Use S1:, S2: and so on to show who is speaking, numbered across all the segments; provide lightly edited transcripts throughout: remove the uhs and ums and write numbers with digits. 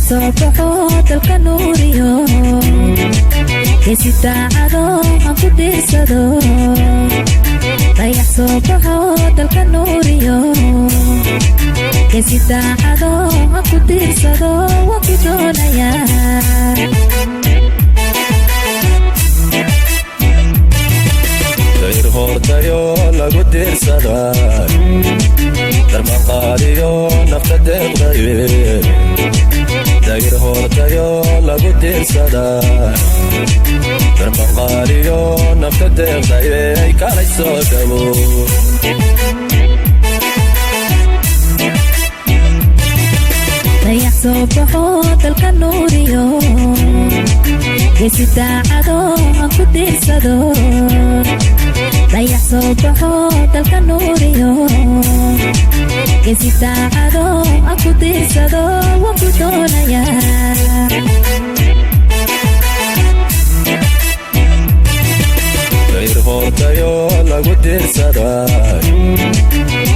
S1: Soo baxo dalka nuuriyo, geesi daacado aan ku diirsado. Dayax soo baxo dalka nuuriyo, geesi daacado aan ku diirsado, waan ku doonayaa.
S2: Dayr hoortayo lagu diirsadaa, darmanqaadiyo nafta deeqdaye. Dayr hoortayo lagu diirsadaa, darmanqaadiyo nafta deeqdaye, kalay soo dhabo.
S1: Dayax soo baxo dalka nuuriyo, geesi daacado aan ku diirsado. Dayax soo baxo dalka nuuriyo, geesi daacado aan ku diirsado, waan ku doonayaa.
S2: Dayr hoortayo lagu diirsadaa,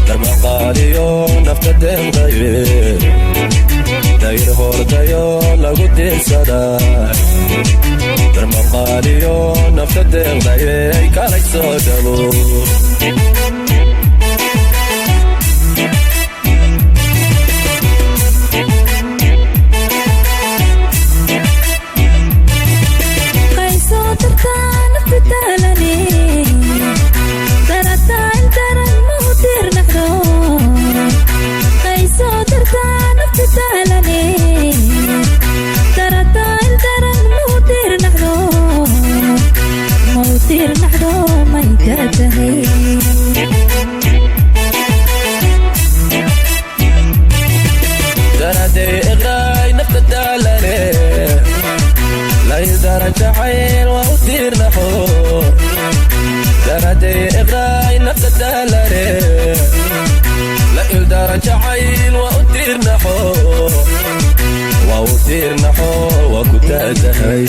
S2: darmanqaadiyo nafta deeqdaye. Dayr hoortayo lagu diirsadaa, darmanqaadiyo nafta deeqdaye, kalay soo dhabo.
S1: Qaysoo dartaa nafta taalane, darataa intaran mau tiirnaxdo. Qaysoo dartaa nafta taalane, darataa intaran mau tiirnaxdo, mau tiirnaxdo, maydatahay.
S2: Daraday iqraay nafta daalane, laydaran jacayl waa u tiirnaxo. Daraday iqraay nafta daalane, la ildaran jacayl waa u tiirnaxo, waa u tiirnaxo, waa ku taatahay.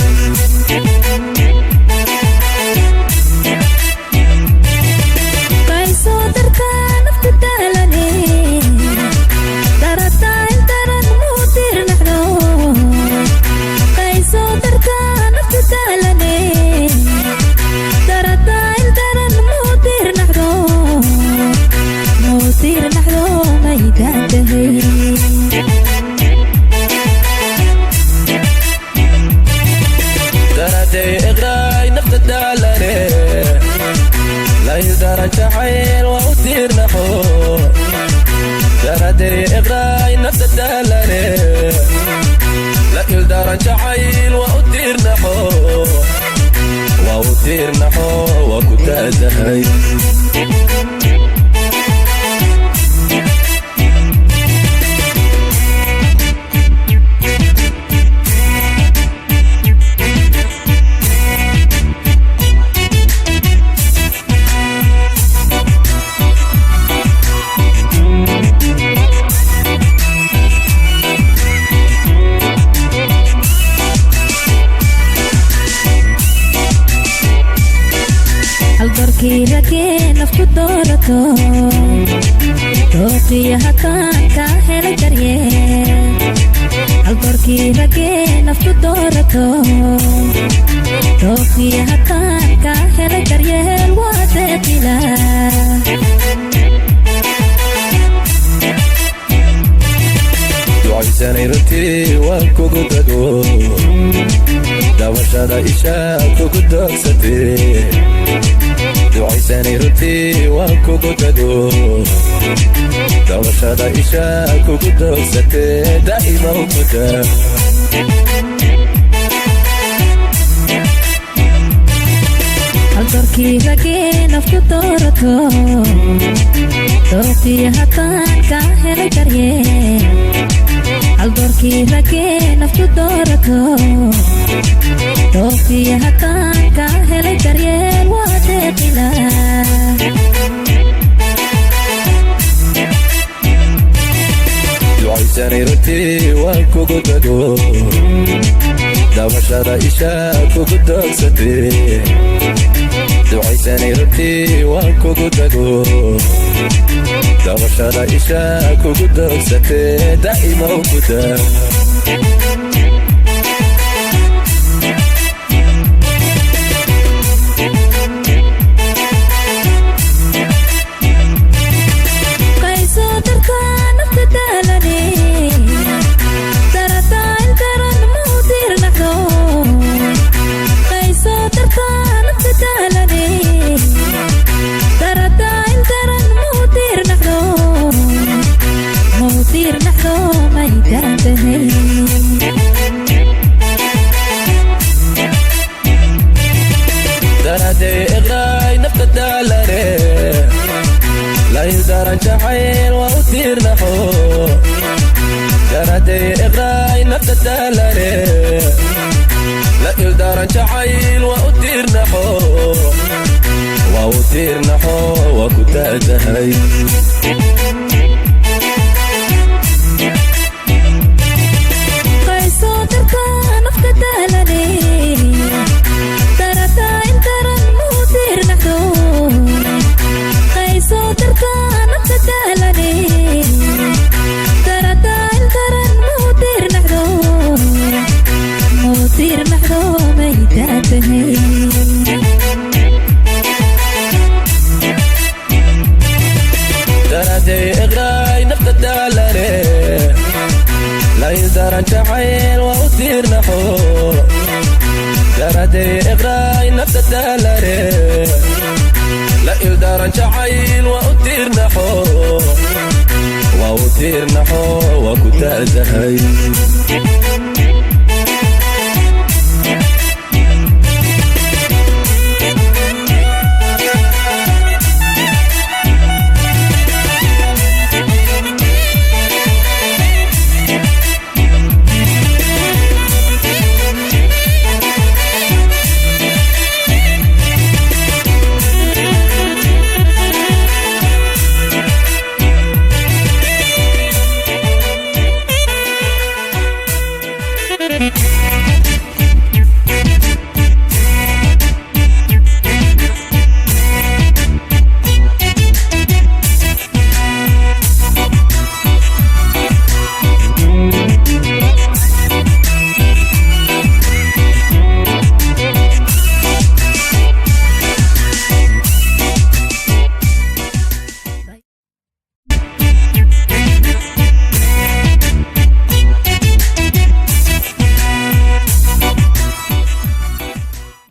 S1: Qaysoo dartaa nafta taalane, darataa intaran mau tiirnaxdo. Qaysoo dartaa nafta taalane, darataa intaran mau tiirnaxdo, mau tiirnaxdo, maydatahay.
S2: Daraday iqraay nafta daalane, laydaran jacayl waa u tiirnaxo. Daraday iqraay nafta daalane, la ildaran jacayl waa u tiirnaxo, waa u tiirnaxo, waa ku taatahay.
S1: Haldorkii ragee nafku doorato, dooqiyo haddaan kaa helay daryeel. Haldorkii ragee nafku doorato, dooqiyo haddaan kaa helay daryeel, waa deeqila.
S2: Ducaysanay runtii waan kugu dago, dabashada ishaa kugu doogsatee. Ducaysanay runtii waan kugu dago, dabashada ishaa kugu doogsatee, daa'ima uguda.
S1: Haldorkii ragee nafku doorato, dooqiyo haddaan kaa helay daryeel. Haldorkii ragee nafku doorato, dooqiyo haddaan kaa helay daryeel, waa deeqila.
S2: Ducaysanay runtii waan kugu dago, dabashada ishaa kugu doogsatee. Ducaysanay runtii waan kugu dago, dabashada isha kugu doogsatee, daa'ima u guda.
S1: Qaysoo dartaa nafta daalane, darataa ildaran mau diirnaxdo. Qaysoo dartaa nafta daalane, darataa ildaran mau diirnaxdo, mau diirnaxdo maydaantahay.
S2: Daraadey iqraay nafta daalane, la ildaran jacayl waa u tiirnaxo. Daraadey iqraay nafta daalane, la ildaran jacayl waa u tiirnaxo, waa u tiirnaxo, waa ku taatahay.
S1: Qaysoo dartaa nafta daalane, darataa ildaran mau diirnaxdo. Qaysoo dartaa nafta daalane, darataa ildaran mau diirnaxdo, mau diirnaxdo maydaatahay.
S2: Daraadey iqraay nafta daalane, la ildaran jacayl waa u tiirnaxo. Daraadey iqraay nafta daalane, la ildaran jacayl waa u tiirnaxo, waa u tiirnaxo, waa ku taatahay.